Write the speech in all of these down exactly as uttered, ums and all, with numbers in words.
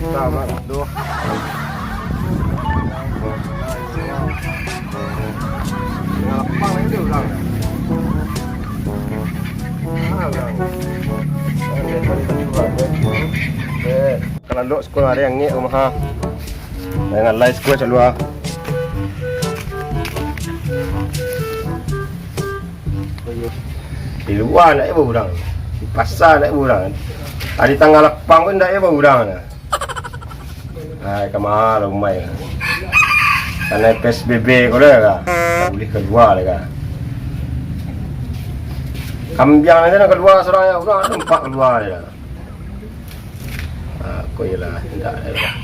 Nah, Mak, tu. Lapang lagi dia urang. Nah, urang. Eh, kalau duduk sekolah hari angek rumah, ha. Jangan lai sekolah keluar. Di lua ndak ado urang. Di pasa ndak ado urang. Ari tangah lapang pun ndak ado urang. Ai, ka ma lah umai. Kanai P S B B ko lah ka. Tak buliah kalua lah ka. Kambiang nan kalua surang, urang nampak kalua lah. Ah, ko iyolah, indak ado lah.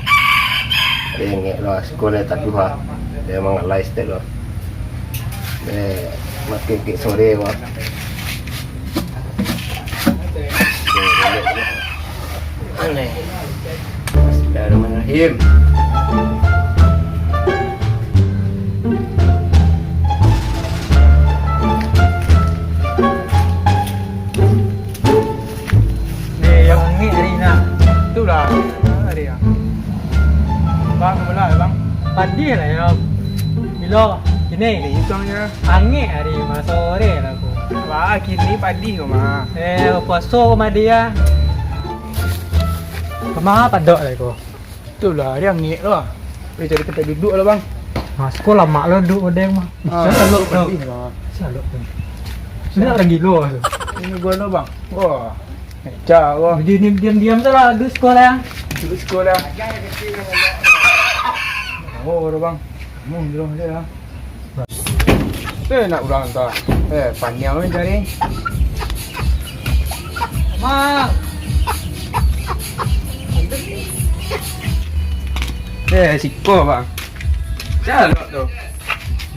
Ringek lah, sekolah taduah lah. Dia mangalai stek lah. Eh, makin kek sore, wah. Aneh. Bismillahirrahmanirrahim. Ni, yang angek hari ni. Itulah hari ni. Bang, bola, bang. Padi lah, ya. Bilo, kini. Ni, itu je. Angek hari ni, sore lah ko. Wah, kini padi ko, mah. Eh, puaso ko mah dia. Kama padok lah ko. Itulah, dia angek lah. Boleh cari tempat duduk lah, bang. Mas, ko lamak lah duduk odeng mah. Ah, salok tu. Pedih lah. Salok tu. Sudah orang gilo tu. Ini gua lah, bang. Wah, pecah gua. Jadi ni diam-diam tu lah, duduk sekolah. Duduk sekolah. Oh, orang bang. Hmm, dulu dia lah. Eh, nak urang tu. Eh, paniang ni cari. Mak. Eh, siko, bang. Sia lok tu?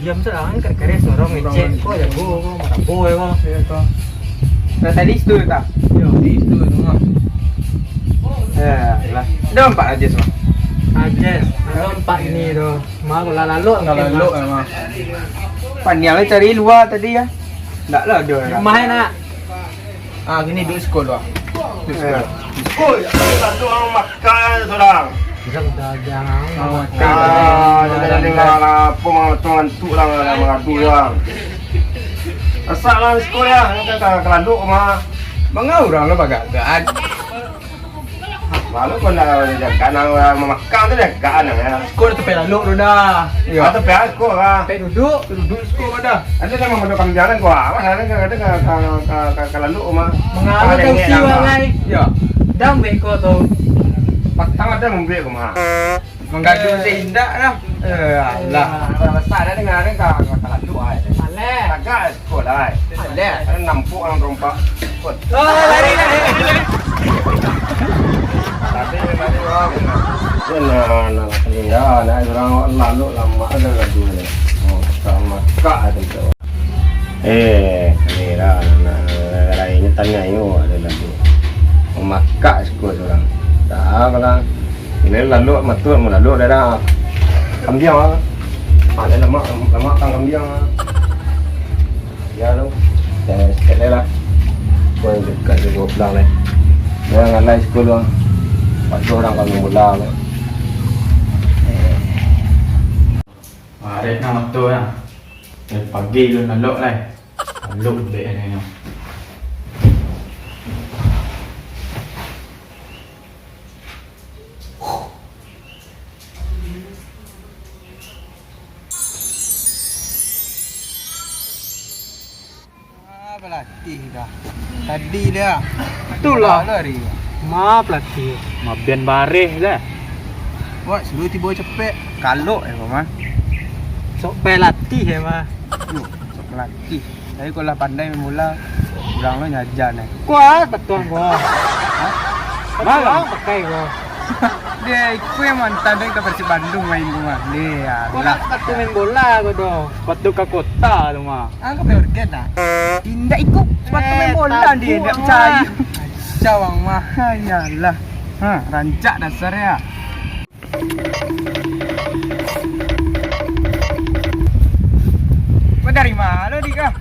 Diam tu lah, kan kare-kare sorong ngecek. Ko jago, ko marabo, ko. Iya, tu. Nah, tadi situ, tak? Yo. Di situ, tu, mah. Ya, lah. Dah nampak aja, semua. Aja. Dah nampak ini, tu. Mah, kalau lalok, kalau mungkin, lalok, mah. Emang. Paniang cari lua tadi, ya. Ndak lah, dia. Rumah, nak. Ah, kini duduk sekolah. Duduk sekolah. Oi, satu orang makan seorang. Kita udah jangan. Ah, makan. Ah, jangan dengar lah. Apa mangantuk-ngantuk lah, dah mangadu lah. Asak lah sekolah, kan ka, ka lalok mah. Manga urang lah bagagak. Malu kau nak jaga nang urang mamakan tu jaga nang ya. Kau dah tepi lalok tu dah. Yo. Ah, tepi aku lah. Tepi duduk, duduk sekolah dah. Ada nama mandok kambiang ko, ah. Mana ada, ada ka, ka, ka, ka, ka lalok rumah. Mangalo kau si wagai. Yo. Dam beko tu. Patang ada mambek rumah. Manggadu se indak lah. Eh, alah. Rasa ada dengar ada ka, ka, ka lalok ai. Alah. Tagak sekolah ai. Alah. Ada nampuk orang rompak. Oh, lari, lari, lari. Tadi, tadi, wah, benar. Benar, nah, nah, nah, nah, nah, orang lalu lama ada lagi ni. Oh, sama kak ada tu. Eh, ni lah, nah, lainnya tanya yo ada lagi. Mamakak suku orang. Tak apa lah. Ini lalu matur, lalu ada kambiang lah. Ada lemak, lemak kan kambiang lah. Ya tu. Dah sikit lah. Kau yang dekat tu gua pulang lah. Dia ngalai sekolah. Empat orang kami bola lah. Arek nak motor lah. Dari pagi lu nalok lah. Nalok dek ni. Ah, pelatih dah. Tadi dia. Itulah. Lah hari. Ma pelatih. Mabian bareh dah. Buat suruh tiba cepek. Kalok eh, Paman. Sok pelatih eh, mah. Tuh, sok pelatih. Tapi kalau lah pandai main bola, urang lo nyajan eh. Kuat betul gua. Hah? Betul Malam. Lah pakai gua. Dia ikut yang mantan dia ke Persib Bandung main rumah. Dia Gua alah. Sepatu main bola gua doh. Sepatu ke kota tu mah. Angkau pergi dah. Indak ikut sepatu main Eh, bola tak dia, indak gua. Percaya. Cawang mah, yalah. Ha, rancak dasarnya. Kau dari mana, Dik, ah?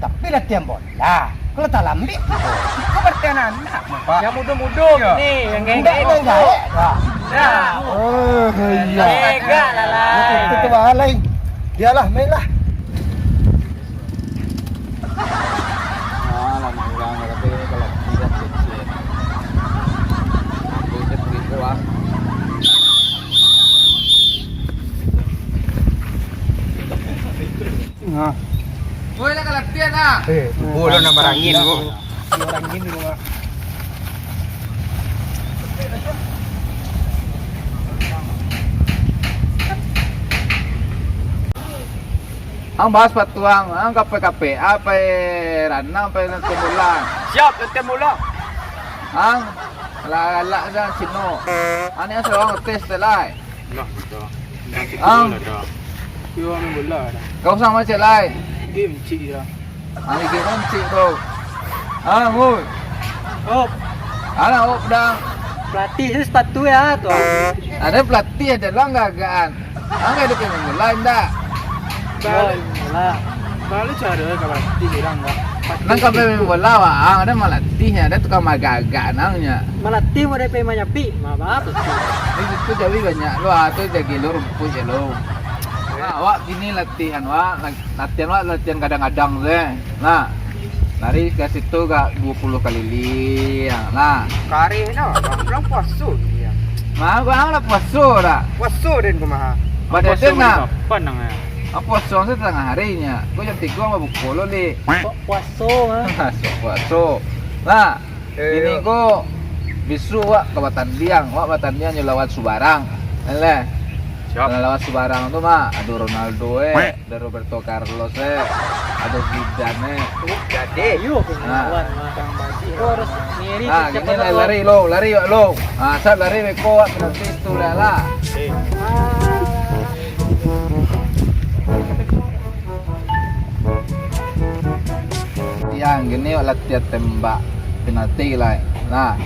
Tapi latihan bola. Kalau tak lambik, kau berarti anak-anak, Pak. Yang muda-muda Iya. ni, yang Indak gaek-gaek. Yang gaek, Pak. Oh, iya. Tega lah, Lai. Itu, itu bahaya, Lai. Biarlah, mainlah. Ah, lama urang, tapi kalau tidak kecil. Aku cek di bawah. Nah. Woi, lah, kalau tian, ah. Eh, boleh nambah angin, Bu. Orang gini, Mak. Ang bahas patuang, ang kape-kape, ape ranang, ape nanti bola. Siap, nanti bola. Ang, galak-galak sa Cino. Ani ang sorang tes te lai. Lah, betul. Ang. Iyo, main bola dah. Kau sama cek lai. Game cik dah. Ari game cik tu. Ah, Mul. Op. Alah, op dang. Pelatih tu sepatu ya tu. Ada pelatih, ada lah gagakan. Angkai ada pemain bola indak? Bola. Kalau cara ka pelatih orang dah. Nang ka pemain bola, wak, ang ada malatih, ada tukang magagak nangnya. Malatih mau dari pemain nyapi, mah apa tu? Di situ jawi banyak lo, ah, tu jagi lo, rumpuik je lo. Nah, awak kini latihan, wak, latihan, wak, latihan kadang-kadang tu, eh. Nah, lari ka situ ka dua puluh kaliliang, nah. Kareh dah, Bang. Bulan puaso ni, ya. Mah, gua lah puaso dah. Puaso den kumaha? Badan den nah. Kapan nang, eh? Ah, puaso tu tangah hari nya. Gua jam tiga mah buko lo, Lik. Kok puaso, ah? Puaso. Nah, eh, ini ko bisuak wak ka batandiang, wak batandiang jo lawan Subarang. Alah. Siap. Kalau lawan Subarang tu mah, ado Ronaldo, eh. Ada Roberto Carlos, eh. Ada Zidane, eh. Jadi. Ayo, nah. Lawan, ah. Kau harus ngiri. Nah, siapa gini lah, lawan? Lari lo, lari wak lo. Ah, sab lari beko wak penalti tu lah lah. Eh. Yang gini wak latihan tembak penalti lah. Nah.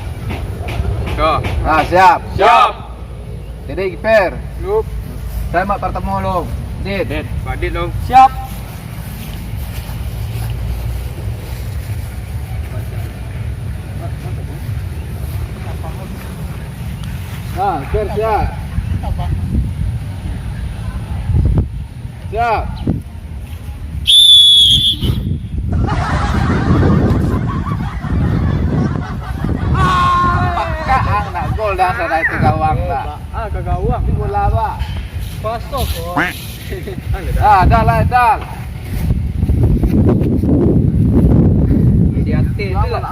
Yo. Nah, siap. Siap. Jadi, kiper. Yup. Saya mak pertemu lo. Dit. Dit. Badit lo. Siap. Nah, kiper siap. Siap. Pakak ang nak gol dah, sadai tu gawang dah. Ah, ka gawang. Di bola, Pak. Kosong, kok. Ah, dah lah, dah. Di atas tu lah.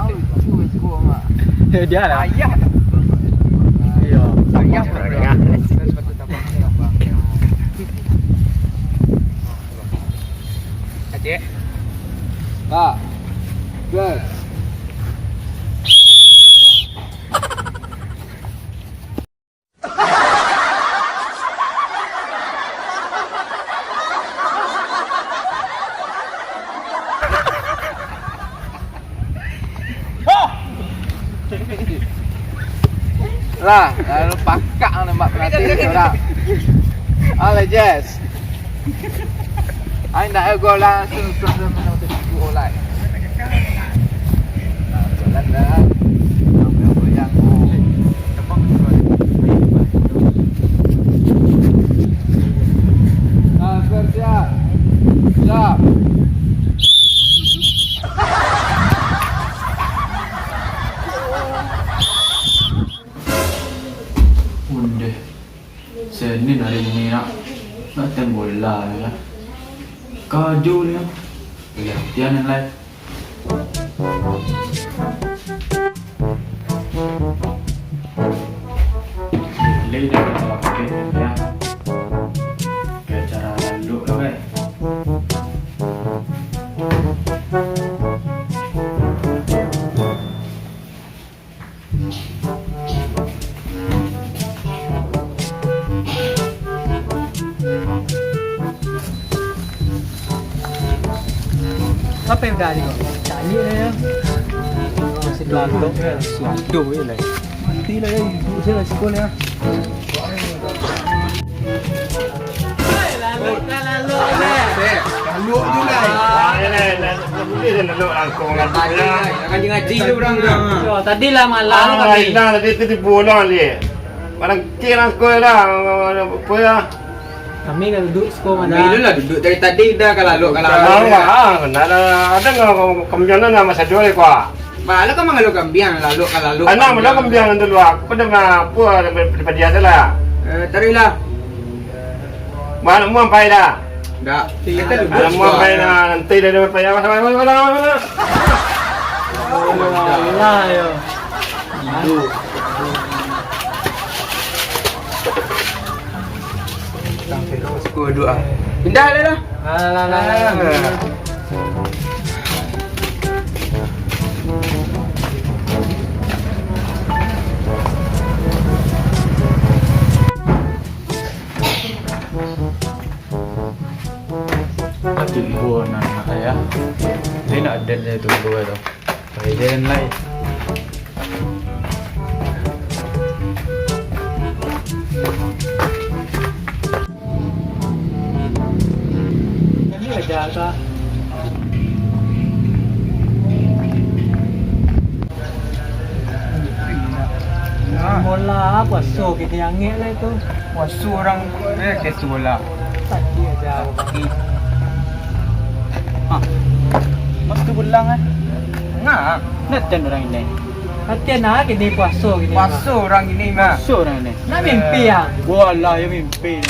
Dia lah. Ayah. Iya. Ayah. Aceh. Pak. Gas. Lah, lalu pakak nembak penalti tu dah. Alah, Jess. Ai, ndak, eh, gol langsung, langsung, langsung, langsung, gol lah. Nah, jalan dah. Goyang, goyang. Transfer siap. Siap. Undeh. Senin hari ini nak, nak latihan bola ya. Kaju ni, latihan yang lain. Boleh dah kalau pakai ya. Kayak cara laluk lah kan. Siapa yang udah ni kau? Cari lah ya. Masih lalok ya. Suatu je lah. Mati lah ya. Duduk saya lah sekolah ya. Lalu tu lah. Tadi lah malam tadi. Tadi tu dibuang dia. Parangkek lah kau dah, apa ya? Kami dah duduk siko. Kami dah lah duduk dari tadi dah, kalalok, kalalok. Ah, ah, nah, ada, ada nggak kau kembiangan nama saduo kau? Malah kau mangalau kambiang, lalok, kalalok. Anak malah kambiang tu luar. Apa dah apa ada padiah tu lah? Eh, taruhlah. Mana muam pai dah? Dah. Kita duduk. Mana muam pai dah? Nanti dah dapat payah. Alah, yo. Sampai kau suka duduk ah. Indah lah lah. Alah, alah, alah. Tumbuah nan nak ayah. Dia nak den dia tumbuah tu. Pai den lai. Ini aja ka. Bola puaso kini angek lah itu. Puaso urang, eh, ke bola. Tadi aja. Ha. Mas tu pulang eh. Nah, neten urang ini. Latihan ah kini puaso kini. Puaso urang ini mah. Puaso urang ini. Nak mimpi ah. Walah, ya mimpi.